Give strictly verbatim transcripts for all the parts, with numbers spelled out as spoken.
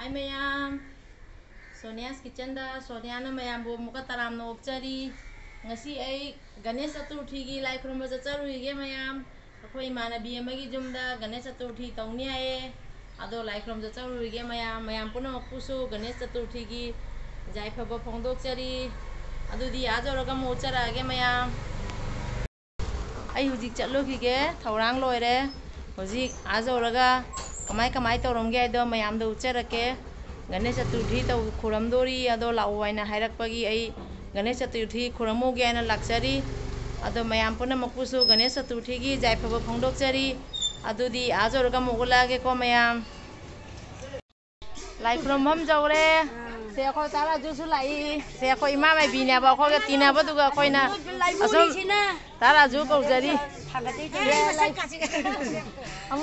ꯍꯥꯏ ꯃꯌꯥꯝ, ꯁꯣꯅꯤꯌꯥꯁ ꯀꯤꯆꯟꯗ ꯁꯣꯅꯤꯌꯥꯅ ꯃꯌꯥꯝꯕꯨ ꯑꯃꯨꯛꯀ ꯇꯔꯥꯝꯅ ꯑꯣꯛꯆꯔꯤ꯫ ꯉꯁꯤ ꯑꯩ ꯒꯅꯦꯁ ꯆꯇꯨꯔꯊꯤꯒꯤ ꯂꯥꯏ ꯈꯨꯔꯨꯝꯕ ꯆꯠꯆꯔꯨꯏꯒꯦ ꯃꯌꯥꯝ꯫ ꯑꯩꯈꯣꯏ ꯏꯃꯥꯟꯅꯕꯤ ꯑꯃꯒꯤ ꯌꯨꯝꯗ ꯒꯅꯦꯁ ꯆꯇꯨꯔꯊꯤ ꯇꯧꯅꯤ ꯍꯥꯏꯌꯦ꯫ ꯑꯗꯣ ꯂꯥꯏ ꯈꯨꯔꯨꯝ ꯆꯠꯆꯔꯨꯔꯤꯒꯦ ꯃꯌꯥꯝ꯫ ꯃꯌꯥꯝ ꯄꯨꯝꯅꯃꯛꯄꯨꯁꯨ ꯒꯅꯦꯁ ꯆꯇꯨꯔꯊꯤꯒꯤ ꯌꯥꯏꯐꯕ ꯐꯣꯡꯗꯣꯛꯆꯔꯤ꯫ ꯑꯗꯨꯗꯤ ꯑꯥ ꯌꯧꯔꯒ ꯑꯃꯨꯛ ꯎꯠꯆꯔꯛꯑꯒꯦ ꯃꯌꯥꯝ꯫ ꯑꯩ ꯍꯧꯖꯤꯛ ꯆꯠꯂꯨꯈꯤꯒꯦ, ꯊꯧꯔꯥꯡ ꯂꯣꯏꯔꯦ꯫ ꯍꯧꯖꯤꯛ ꯑꯥ ꯌꯧꯔꯒ ꯀꯃꯥꯏ ꯀꯃꯥꯏ ꯇꯧꯔꯝꯒꯦ ꯍꯥꯏꯗꯣ ꯃꯌꯥꯝꯗ ꯎꯠꯆꯔꯛꯀꯦ꯫ ꯒꯅꯦꯁ ꯆꯇꯨꯔꯊꯤ ꯇꯧ-, ꯈꯨꯔꯝꯗꯣꯔꯤ, ꯑꯗꯣ ꯂꯥꯛꯑꯣ ꯍꯥꯏꯅ ꯍꯥꯏꯔꯛꯄꯒꯤ ꯑꯩ ꯒꯅꯦꯁ ꯆꯇꯨꯔꯊꯤ ꯈꯨꯔꯝꯃꯨꯒꯦ ꯍꯥꯏꯅ ꯂꯥꯛꯆꯔꯤ꯫ ꯑꯗꯣ ꯃꯌꯥꯝ ꯄꯨꯝꯅꯃꯛꯄꯨꯁꯨ ꯒꯅꯦꯁ ꯆꯇꯨꯔꯊꯤꯒꯤ ꯌꯥꯏꯐꯕ ꯐꯣꯡꯗꯣꯛꯆꯔꯤ꯫ ꯑꯗꯨꯗꯤ ꯑꯥ ꯌꯧꯔꯒ ꯑꯃꯨꯛ ꯎꯠꯂꯛꯑꯒꯦꯀꯣ ꯃꯌꯥꯝ꯫ ꯂꯥꯏ ꯈꯨꯔꯨꯝꯐꯝ ꯌꯧꯔꯦ꯫ ꯁꯦ ꯑꯩꯈꯣꯏ ꯇꯥ ꯔꯥꯖꯨꯁꯨ ꯂꯥꯛꯏ꯫ ꯁꯦ ꯑꯩꯈꯣꯏ ꯏꯃꯥ ꯃꯥꯏꯕꯤꯅꯦꯕ, ꯑꯩꯈꯣꯏꯒ ꯇꯤꯟꯅꯕꯗꯨꯒ ꯑꯩꯈꯣꯏꯅ ꯑꯁꯨꯝ ꯇꯥ ꯔꯥꯖꯨ ꯀꯧꯖꯔꯤ꯫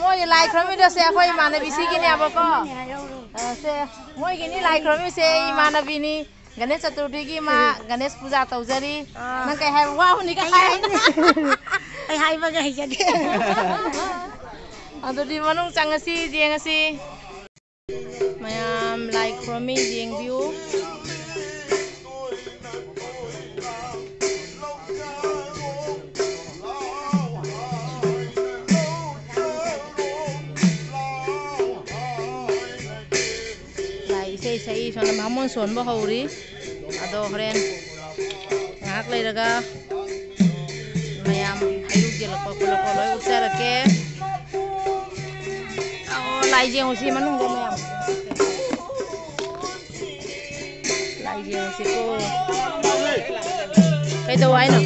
ꯃꯣꯏꯒꯤ ꯂꯥꯏ ꯈꯨꯔꯝꯃꯤꯗꯣ ꯁꯦ ꯑꯩꯈꯣꯏ ꯏꯃꯥꯟꯅꯕꯤ ꯁꯤꯒꯤꯅꯦꯕꯀꯣ꯫ ꯑ, ꯁꯦ ꯃꯣꯏꯒꯤꯅꯤ ꯂꯥꯏ ꯈꯨꯔꯝꯃꯤꯁꯦ, ꯑꯩ ꯏꯃꯥꯟꯅꯕꯤꯅꯤ꯫ ꯒꯅꯦꯁ ꯆꯇꯨꯔꯊꯤꯒꯤ ꯃꯥ ꯒꯅꯦꯁ ꯄꯨꯖꯥ ꯇꯧꯖꯔꯤ꯫ ꯑꯥ꯫ ꯅꯪ ꯀꯩ ꯍꯥꯏꯕ ꯋꯥꯍꯧꯅꯤ ꯀꯩ ꯍꯥꯏ? ꯑꯩ ꯍꯥꯏꯕꯒ ꯍꯩꯖꯗꯦ꯫ ꯑꯗꯨꯗꯤ ꯃꯅꯨꯡ ꯆꯪꯉꯁꯤ, ꯌꯦꯡꯉꯁꯤ꯫ ꯃꯌꯥꯝ ꯂꯥꯏ ꯈꯨꯔꯨꯝꯃꯤ, ꯌꯦꯡꯕꯤꯌꯨ꯫ ꯂꯥꯏ ꯏꯁꯩ ꯁꯛꯏ, ꯁꯣꯝꯗ ꯕꯥꯃꯣꯟ ꯁꯣꯟꯕ ꯍꯧꯔꯤ꯫ ꯑꯗꯣ ꯍꯣꯔꯦꯟ ꯉꯥꯏꯍꯥꯛ ꯂꯩꯔꯒ ꯃꯌꯥꯝ ꯍꯩꯔꯨꯛ ꯌꯦꯜꯂꯛꯄ ꯈꯣꯠꯂꯛꯄ ꯂꯣꯏ ꯎꯠꯆꯔꯛꯀꯦ꯫ ꯑꯣ, ꯂꯥꯏ ꯌꯦꯡꯉꯨꯁꯤ ꯃꯅꯨꯡꯗ ꯃꯌꯥꯝ꯫ ꯂꯥꯏ ꯌꯦꯡꯉꯨꯁꯤꯀꯣ꯫ ꯀꯩꯗꯧ ꯍꯥꯏꯅꯣ?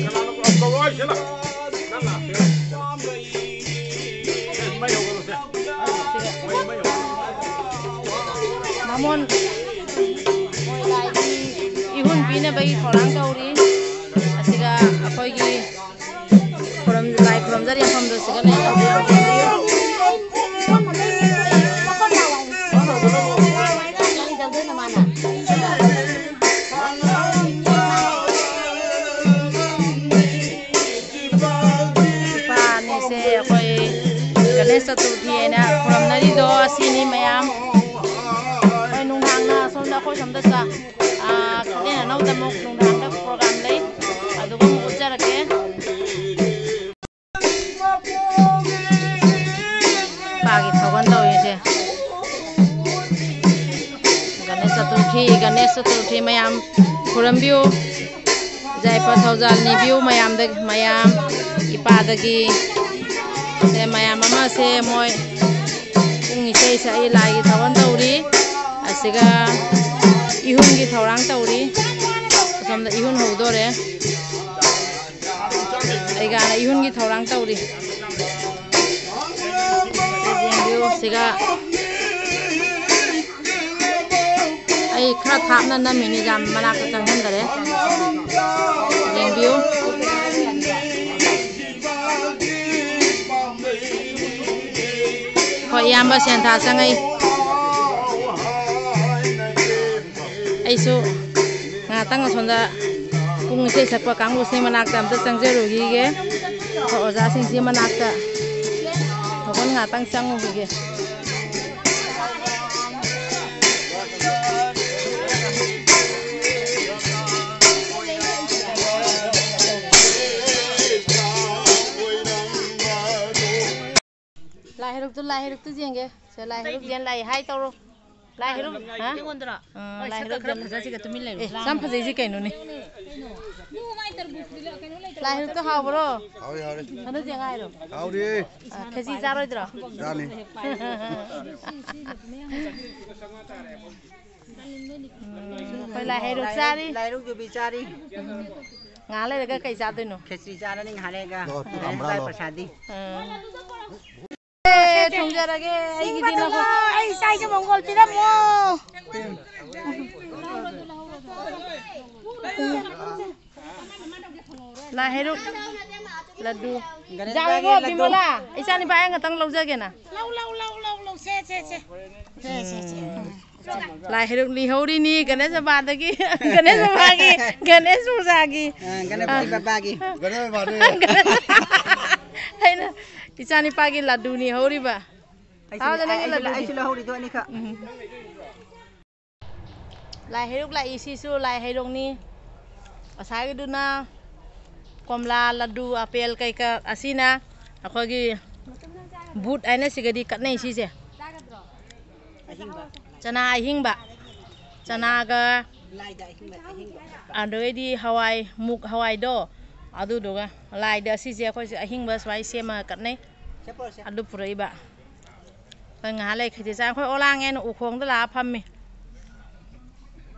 ꯕꯥꯃꯣꯟ ꯃꯣꯏ ꯂꯥꯏꯒꯤ ꯏꯍꯨꯟ ꯄꯤꯅꯕꯒꯤ ꯊꯧꯔꯥꯡ ꯇꯧꯔꯤ꯫ ꯑꯁꯤꯒ ꯑꯩꯈꯣꯏꯒꯤ ꯈꯨꯔꯨꯝ-, ꯂꯥꯏ ꯈꯨꯔꯨꯝꯖꯔꯤ ꯃꯐꯝꯗꯨ ꯁꯤꯒ ꯂꯩ꯫ ꯏꯄꯥ ꯑꯅꯤꯁꯦ ꯑꯩꯈꯣꯏ ꯒꯅꯦꯁ ꯆꯇꯨꯔꯊꯤ ꯍꯥꯏꯅ ꯈꯨꯔꯨꯝꯅꯔꯤꯗꯣ ꯑꯁꯤꯅꯤ ꯃꯌꯥꯝ꯫ ꯑꯥ, ꯈꯥꯇꯦꯟ ꯑꯅꯧꯗ ꯑꯃꯨꯛ ꯅꯨꯡꯗꯥꯡꯗ program ꯂꯩ, ꯑꯗꯨꯒ ꯑꯃꯨꯛ ꯎꯠꯆꯔꯛꯀꯦ꯫ ꯏꯄꯥꯒꯤ ꯊꯧꯒꯜ ꯇꯧꯔꯤꯁꯦ꯫ ꯒꯅꯦꯁ ꯆꯇꯨꯔꯊꯤ, ꯒꯅꯦꯁ ꯆꯇꯨꯔꯊꯤ ꯃꯌꯥꯝ ꯈꯨꯔꯝꯕꯤꯌꯨ꯫ ꯌꯥꯏꯐ ꯊꯧꯖꯥꯜ ꯅꯤꯕꯤꯌꯨ ꯃꯌꯥꯝꯗ, ꯃꯌꯥꯝ ꯏꯄꯥꯗꯒꯤ꯫ ꯁꯦ ꯃꯌꯥꯝ ꯑꯃꯁꯦ ꯃꯣꯏ ꯄꯨꯡ ꯏꯁꯩ ꯁꯛꯏ, ꯂꯥꯏꯒꯤ ꯊꯧꯒꯜ ꯇꯧꯔꯤ꯫ ꯑꯁꯤꯒ ꯏꯍꯨꯟꯒꯤ ꯊꯧꯔꯥꯡ ꯇꯧꯔꯤ꯫ ꯑꯁꯣꯝꯗ ꯏꯍꯨꯟ ꯍꯧꯗꯣꯔꯦ꯫ ꯑꯩꯒꯥꯅ ꯏꯍꯨꯟꯒꯤ ꯊꯧꯔꯥꯡ ꯇꯧꯔꯤ꯫ ꯌꯦꯡꯕꯤꯌꯨ, ꯁꯤꯒ ꯑꯩ ꯈꯔ ꯊꯥꯞꯅ ꯅꯝꯃꯤꯅꯤ, ꯌꯥꯝ ꯃꯅꯥꯛꯇ ꯆꯪꯍꯟꯗꯔꯦ꯫ ꯌꯦꯡꯕꯤꯌꯨ꯫ ꯍꯣꯏ, ꯏꯌꯥꯝꯕ ꯁꯦꯟꯊꯥ ꯆꯪꯉꯛꯏ꯫ ꯑꯩꯁꯨ ꯉꯥꯏꯍꯥꯛꯇꯪ ꯑꯁꯣꯝꯗ ꯄꯨꯡ ꯏꯁꯩ ꯁꯛꯄ ꯀꯥꯡꯕꯨꯁꯤ ꯃꯅꯥꯛꯇ ꯑꯝꯇ ꯆꯪꯖꯔꯨꯈꯤꯒꯦ꯫ ꯑꯩꯈꯣꯏ ꯑꯣꯖꯥꯁꯤꯡꯁꯤ ꯃꯅꯥꯛꯇ ꯊꯧꯒꯜ ꯉꯥꯏꯍꯥꯛꯇꯪ ꯆꯪꯉꯨꯈꯤꯒꯦ꯫ ꯂꯥꯏ ꯍꯩꯔꯨꯛꯇꯨ, ꯂꯥꯏ ꯍꯩꯔꯨꯛꯇꯨ ꯌꯦꯡꯒꯦ꯫ ꯁꯦ, ꯂꯥꯏ ꯍꯩꯔꯨꯛ ꯌꯦꯡ ꯂꯥꯛꯏ ꯍꯥꯏ ꯇꯧꯔꯣ꯫ ꯂꯥꯏ ꯍꯩꯔꯨꯛ, ꯍꯥ? ꯑꯩꯉꯣꯟꯗꯔꯣ? ꯑꯥ, ꯍꯣꯏ, ꯂꯥꯏ ꯁꯛꯀ ꯍꯩꯔꯨꯛ ꯈꯔ ꯌꯦꯡ ꯐꯖꯁꯤꯒ ꯇꯨꯃꯤꯟ ꯂꯩꯔꯨ꯫ ꯑꯦ, ꯌꯥꯝ ꯐꯖꯩꯁꯤ ꯀꯩꯅꯣꯅꯦ꯫ ꯂꯥꯏ ꯍꯩꯔꯨꯛꯇꯣ ꯍꯥꯎꯕ꯭ꯔꯣ? ꯍꯥꯎꯔꯤ, ꯍꯥꯎꯔꯤ꯫ ꯍꯟꯗꯛ ꯌꯦꯡ ꯍꯥꯏꯔꯣ? ꯍꯥꯎꯔꯤ꯫ ꯑꯥ, ꯈꯦꯆꯤ ꯆꯥꯔꯣꯏꯗ꯭ꯔꯣ? ꯆꯥꯅꯤ꯫ ꯎꯝ, ꯑꯩꯈꯣꯏ ꯂꯥꯏ ꯍꯩꯔꯨꯛ ꯆꯥꯔꯤ꯫ ꯂꯥꯏꯔꯨꯛ ꯌꯨꯕꯤ ꯆꯥꯔꯤ꯫ ꯎꯝ꯫ ꯉꯥꯏꯍꯥꯛ ꯂꯩꯔꯒ ꯀꯩ ꯆꯥꯗꯣꯏꯅꯣ? ꯈꯦꯆ꯭ꯔꯤ ꯆꯥꯔꯅꯤ ꯉꯥꯏꯍꯥꯛ ꯂꯩꯔꯒ꯫ ꯂꯥꯏ ꯄ꯭ꯔꯁꯥꯗꯤ꯫ ꯎꯝ꯫ ꯑꯦ, ꯊꯣꯡꯖꯔꯒꯦ꯫ ꯑꯩꯒꯤꯗꯤ ꯅꯈꯣꯏ ꯑꯩ ꯏꯆꯥ ꯏꯁꯨ ꯃꯪꯒꯣꯜ ꯄꯤꯔꯝꯃꯣ꯫ ꯂꯥꯏ ꯍꯩꯔꯨꯛ ꯂꯗꯨ꯫ ꯒꯅꯦꯁ ꯌꯥꯎꯏꯕꯣ, ꯕꯥꯒꯤ ꯂꯗꯨ꯫ ꯕꯤꯃꯣꯂꯥ, ꯏꯆꯥ ꯅꯤꯄꯥ ꯑꯩ ꯉꯥꯛꯇꯪ ꯂꯧꯖꯒꯦꯅ꯫ ꯂꯧ, ꯂꯧ, ꯂꯧ, ꯂꯧ, ꯂꯧ꯫ ꯁꯦ, ꯁꯦ, ꯁꯦ꯫ ꯁꯦ, ꯁꯦ, ꯁꯦ꯫ ꯎꯝ꯫ ꯂꯥꯏ ꯍꯩꯔꯨꯛ ꯂꯤꯍꯧꯔꯤꯅꯤ ꯒꯅꯦꯁ ꯕꯕꯥꯗꯒꯤ, ꯒꯅꯦꯁ ꯕꯕꯥꯒꯤ, ꯒꯅꯦꯁ ꯄꯨꯖꯥꯒꯤ꯫ ꯑ, ꯒꯅꯄꯇꯤ ꯑ꯫ ꯕꯕꯥꯒꯤ꯫ ꯒꯅꯦꯁ ꯕꯕꯥꯅꯦ꯫ ꯑꯩꯅ ꯏꯆꯥ ꯅꯤꯄꯥꯒꯤ ꯂꯗꯨꯅꯤ ꯍꯧꯔꯤꯕ꯫ ꯑꯩꯁꯨ, ꯍꯥꯎꯗ ꯅꯪꯒꯤ ꯑꯩꯁꯨ, ꯂꯗꯨꯗꯤ꯫ ꯑꯩꯁꯨ ꯂꯧꯍꯧꯔꯤꯗꯣ ꯑꯅꯤꯈꯛ꯫ ꯎꯝ꯫ ꯂꯥꯏ ꯍꯩꯔꯨꯛ ꯂꯥꯛꯏ, ꯁꯤꯁꯨ ꯂꯥꯏ ꯍꯩꯔꯨꯛꯅꯤ꯫ ꯉꯁꯥꯏꯒꯤꯗꯨꯅ ꯀꯣꯝꯂꯥ, ꯂꯗꯨ, ꯑꯄꯦꯜ ꯀꯩꯀꯥ, ꯑꯁꯤꯅ ꯑꯩꯈꯣꯏꯒꯤ ꯕꯨꯠ ꯍꯥꯏꯅ ꯁꯤꯒꯗꯤ ꯀꯠꯅꯩ ꯁꯤꯁꯦ꯫ ꯆꯅꯥ ꯑꯍꯤꯡꯕ, ꯆꯅꯥꯒ, ꯑꯗꯨꯗꯩꯗꯤ ꯍꯋꯥꯏ, ꯃꯨꯛ ꯍꯋꯥꯏꯗꯣ, ꯑꯗꯨꯗꯨꯒ ꯂꯥꯏꯗ ꯑꯁꯤꯁꯦ ꯑꯩꯈꯣꯏꯁꯦ ꯑꯍꯤꯡꯕ ꯁꯨꯃꯥꯏꯅ ꯁꯦꯝꯃꯒ ꯀꯠꯅꯩ꯫ ꯑꯗꯨ ꯄꯨꯔꯛꯏꯕ꯫ ꯑꯩꯈꯣꯏ ꯉꯥꯏꯍꯥꯛ ꯂꯩ ꯈꯦꯆꯤ ꯆꯥ꯫ ꯑꯩꯈꯣꯏ ꯑꯣꯂꯥꯡꯉꯦꯅ ꯎꯈꯣꯡꯗ ꯂꯥꯛꯑ ꯐꯝꯃꯤ꯫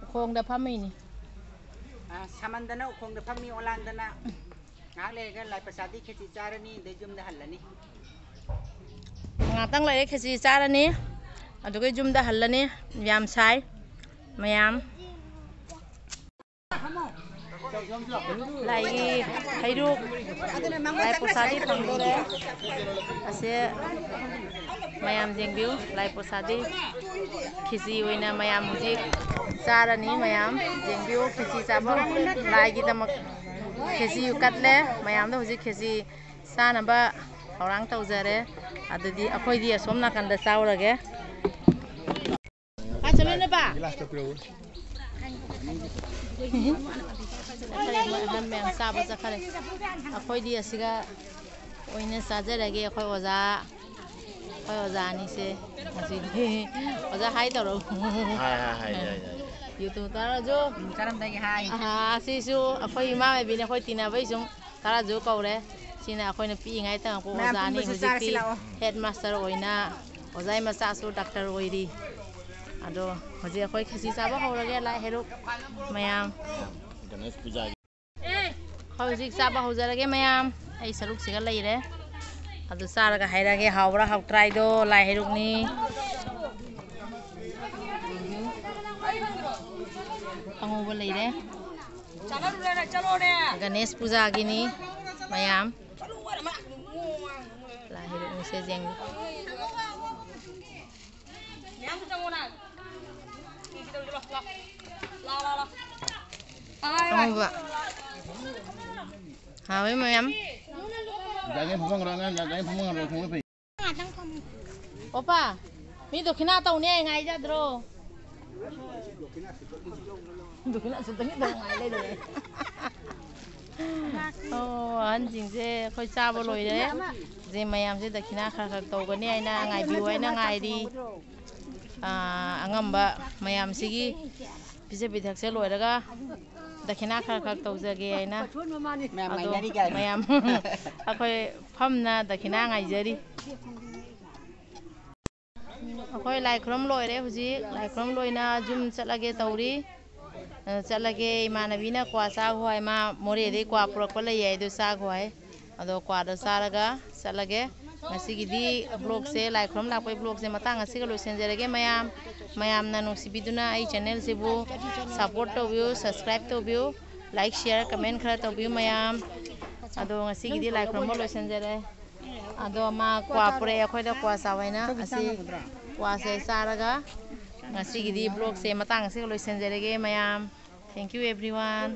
ꯎꯈꯣꯡꯗ ꯐꯝꯃꯤꯅꯤ꯫ ꯑ, ꯁꯥꯃꯟꯗꯅ ꯎꯈꯣꯡꯗ ꯐꯝꯃꯤ ꯑꯣꯂꯥꯡꯗꯅ꯫ ꯉꯥꯏꯍꯥꯛ ꯂꯩꯔꯒ ꯂꯥꯏ ꯄ꯭ꯔꯁꯥꯗꯤ ꯈꯦꯆꯤ ꯆꯥꯔꯅꯤ, ꯑꯗꯩ ꯌꯨꯝꯗ ꯍꯜꯂꯅꯤ꯫ ꯉꯥꯛꯇꯪ ꯂꯩꯔꯦ ꯈꯦꯆꯤ ꯆꯥꯔꯅꯤ, ꯑꯗꯨꯒ ꯌꯨꯝꯗ ꯍꯜꯂꯅꯤ꯫ ꯌꯥꯝ ꯁꯥꯏ ꯃꯌꯥꯝ꯫ ꯂꯥꯏꯒꯤ ꯍꯩꯔꯨꯛ, ꯂꯥꯏ ꯄ꯭ꯔꯁꯥꯗꯤ ꯐꯪꯗꯣꯔꯦ꯫ ꯑꯁꯦ ꯃꯌꯥꯝ ꯌꯦꯡꯕꯤꯌꯨ, ꯂꯥꯏ ꯄ꯭ꯔꯁꯥꯗꯤ ꯈꯦꯆꯤ ꯑꯣꯏꯅ ꯃꯌꯥꯝ ꯍꯧꯖꯤꯛ ꯆꯥꯔꯅꯤ꯫ ꯃꯌꯥꯝ ꯌꯦꯡꯕꯤꯌꯨ, ꯈꯦꯆꯤ ꯆꯥꯕ ꯂꯥꯏꯒꯤꯗꯃꯛ ꯈꯦꯆꯤ ꯀꯠꯂꯦ꯫ ꯃꯌꯥꯝꯗ ꯍꯧꯖꯤꯛ ꯈꯦꯆꯤ ꯆꯥꯅꯕ ꯊꯧꯔꯥꯡ ꯇꯧꯖꯔꯦ꯫ ꯑꯗꯨꯗꯤ ꯑꯩꯈꯣꯏꯗꯤ ꯑꯁꯣꯝ ꯅꯥꯀꯟꯗ ꯆꯥꯎꯔꯒꯦ꯫ ꯀꯥꯏ ꯆꯠꯂꯨꯏꯅꯣ ꯕꯥ? ꯆꯠꯈ꯭ꯔꯦ, ꯃꯣꯏ ꯑꯍꯟ ꯃꯌꯥꯝ ꯆꯥꯕ ꯆꯠꯈ꯭ꯔꯦ꯫ ꯑꯩꯈꯣꯏꯗꯤ ꯑꯁꯤꯒ ꯑꯣꯏꯅ ꯆꯥꯖꯔꯒꯦ꯫ ꯑꯩꯈꯣꯏ ꯑꯣꯖꯥ, ꯑꯩꯈꯣꯏ ꯑꯣꯖꯥ ꯑꯅꯤꯁꯦ ꯉꯁꯤꯗꯤ꯫ ꯑꯣꯖꯥ ꯍꯥꯏ ꯇꯧꯔꯣ꯫ ꯍꯥꯏ, ꯍꯥꯏ, ꯍꯥꯏ, ꯌꯥꯏ, ꯌꯥꯏ꯫ YouTube ꯇꯥꯔꯁꯨ꯫ ꯎꯝ, ꯀꯔꯝꯗꯒꯤ ꯍꯥꯏ? ꯑꯍꯥ, ꯑꯁꯤꯁꯨ ꯑꯩꯈꯣꯏ ꯏꯃꯥ ꯑꯣꯏꯕꯤꯅꯤ, ꯑꯩꯈꯣꯏ ꯇꯤꯟꯅꯕꯩ ꯁꯨꯝ ꯈꯔꯁꯨ ꯀꯧꯔꯦ꯫ ꯁꯤꯅ ꯑꯩꯈꯣꯏꯅ ꯄꯤꯛꯏꯉꯩ ꯇꯝꯃꯛꯄ ꯃꯌꯥꯝ ꯑꯣꯖꯥꯅꯤ꯫ ꯄꯨꯟꯕꯁꯨ ꯆꯥꯔꯁꯤ ꯍꯧꯖꯤꯛꯇꯤ ꯂꯥꯛꯑꯣ꯫ Head master ꯑꯣꯏꯅ ꯑꯣꯖꯥꯒꯤ ꯃꯆꯥꯁꯨ doctor ꯑꯣꯏꯔꯤ꯫ ꯑꯗꯣ ꯍꯧꯖꯤꯛ ꯑꯩꯈꯣꯏ ꯈꯦꯆꯤ ꯆꯥꯕ ꯍꯧꯔꯒꯦ, ꯂꯥꯏ ꯍꯩꯔꯨꯛ ꯃꯌꯥꯝ꯫ ꯒꯅꯦꯁ ꯄꯨꯖꯥꯒꯤ꯫ ꯍꯧꯖꯤꯛ ꯆꯥꯕ ꯍꯧꯖꯔꯒꯦ ꯃꯌꯥꯝ꯫ ꯑꯩ ꯁꯔꯨꯛꯁꯤꯒ ꯂꯩꯔꯦ꯫ ꯑꯗꯨ ꯆꯥꯔꯒ ꯍꯥꯏꯔꯛꯑꯒꯦ, ꯍꯥꯎꯕ꯭ꯔꯥ ꯍꯥꯎꯇ꯭ꯔꯥ ꯍꯥꯏꯗꯣ꯫ ꯂꯥꯏ ꯍꯩꯔꯨꯛꯅꯤ꯫ ꯑꯉꯧꯕ ꯂꯩꯔꯦ꯫ ꯒꯅꯦꯁ ꯄꯨꯖꯥꯒꯤꯅꯤ ꯃꯌꯥꯝ꯫ ꯂꯥꯏ ꯍꯩꯔꯨꯛꯅꯤꯁꯦ ꯌꯦꯡꯉꯨ꯫ ꯑꯉꯧꯕ꯫ ꯍꯥꯎꯋꯦ ꯃꯌꯥꯝ꯫ ꯒꯥꯔꯤ ꯐꯝꯐꯝ ꯈꯔ ꯑꯉꯥꯡ ꯒꯥꯔꯤ ꯐꯝꯐꯝ ꯈꯔ ꯊꯣꯡꯅ ꯐꯩ꯫ ꯑꯣꯄꯥ, ꯃꯤ ꯗꯈꯤꯅꯥ ꯇꯧꯅꯤ ꯍꯥꯏ ꯉꯥꯏꯖꯗ꯭ꯔꯣ? ꯗꯈꯤꯅꯥ ꯁꯨꯇꯪꯒꯤ ꯇꯧ ꯉꯥꯏ ꯂꯩꯔꯦ꯫ ꯑꯣ, ꯑꯍꯟꯁꯤꯡꯁꯦ ꯑꯩꯈꯣꯏ ꯆꯥꯕ ꯂꯣꯏꯔꯦ꯫ ꯁꯦ ꯃꯌꯥꯝꯁꯦ ꯗꯈꯤꯅꯥ ꯈꯔ ꯈꯔ ꯇꯧꯒꯅꯤ ꯍꯥꯏꯅ ꯉꯥꯏꯕꯤꯌꯨ ꯍꯥꯏꯅ ꯉꯥꯏꯔꯤ꯫ ꯑꯥ, ꯑꯉꯝꯕ ꯃꯌꯥꯝꯁꯤꯒꯤ ꯄꯤꯖ ꯄꯤꯊꯛꯁꯦ ꯂꯣꯏꯔꯒ ꯗꯈꯤꯅꯥ ꯈꯔ ꯈꯔ ꯇꯧꯖꯒꯦ ꯍꯥꯏꯅ꯫ ꯃꯌꯥꯝ ꯑꯗꯣ ꯉꯥꯏꯅꯔꯤ ꯀꯥꯏꯅ꯫ ꯃꯌꯥꯝ ꯑꯩꯈꯣꯏ ꯐꯝꯅ ꯗꯈꯤꯅꯥ ꯉꯥꯏꯖꯔꯤ꯫ ꯑꯩꯈꯣꯏ ꯂꯥꯏ ꯈꯨꯔꯨꯝ ꯂꯣꯏꯔꯦ ꯍꯧꯖꯤꯛ꯫ ꯂꯥꯏ ꯈꯨꯔꯨꯝ ꯂꯣꯏꯅ ꯌꯨꯝ ꯆꯠꯂꯒꯦ ꯇꯧꯔꯤ꯫ ꯑ, ꯆꯠꯂꯒꯦ꯫ ꯏꯃꯥꯟꯅꯕꯤꯅ ꯀ꯭ꯋꯥ ꯆꯥꯈꯣ ꯍꯥꯏ꯫ ꯃꯥ ꯃꯣꯔꯦꯗꯩ ꯀ꯭ꯋꯥ ꯄꯨꯔꯛꯄ ꯂꯩꯌꯦ, ꯑꯗꯨ ꯆꯥꯈꯣ ꯍꯥꯏ꯫ ꯑꯗꯣ ꯀ꯭ꯋꯥꯗꯣ ꯆꯥꯔꯒ ꯆꯠꯂꯒꯦ꯫ ꯉꯁꯤꯒꯤꯗꯤ vlogꯁꯦ, ꯂꯥꯏ ꯈꯨꯔꯨꯝ ꯂꯥꯛꯄꯒꯤ vlogꯁꯦ ꯃꯇꯥꯡ ꯑꯁꯤꯒ ꯂꯣꯏꯁꯤꯟꯖꯔꯒꯦ꯫ ꯃꯌꯥꯝ, ꯃꯌꯥꯝꯅ ꯅꯨꯡꯁꯤꯕꯤꯗꯨꯅ ꯑꯩ channelꯁꯤꯕꯨ support ꯇꯧꯕꯤꯌꯨ, subscribe ꯇꯧꯕꯤꯌꯨ, like, share, comment ꯈꯔ ꯇꯧꯕꯤꯌꯨ ꯃꯌꯥꯝ꯫ ꯑꯗꯣ ꯉꯁꯤꯒꯤꯗꯤ ꯂꯥꯏ ꯈꯨꯔꯨꯝꯕ ꯂꯣꯏꯁꯤꯟꯖꯔꯦ꯫ ꯑꯗꯣ ꯃꯥ ꯀ꯭ꯋꯥ ꯄꯨꯔꯛꯑꯦ ꯑꯩꯈꯣꯏꯗ, ꯀ꯭ꯋꯥ ꯆꯥꯎ ꯍꯥꯏꯅ꯫ ꯑꯁꯤ ꯀ꯭ꯋꯥꯁꯦ ꯆꯥꯔꯒ ꯉꯁꯤꯒꯤꯗꯤ vlogꯁꯦ ꯃꯇꯥꯡ ꯑꯁꯤꯒ ꯂꯣꯏꯁꯤꯟꯖꯔꯒꯦ ꯃꯌꯥꯝ꯫ Thank you everyone꯫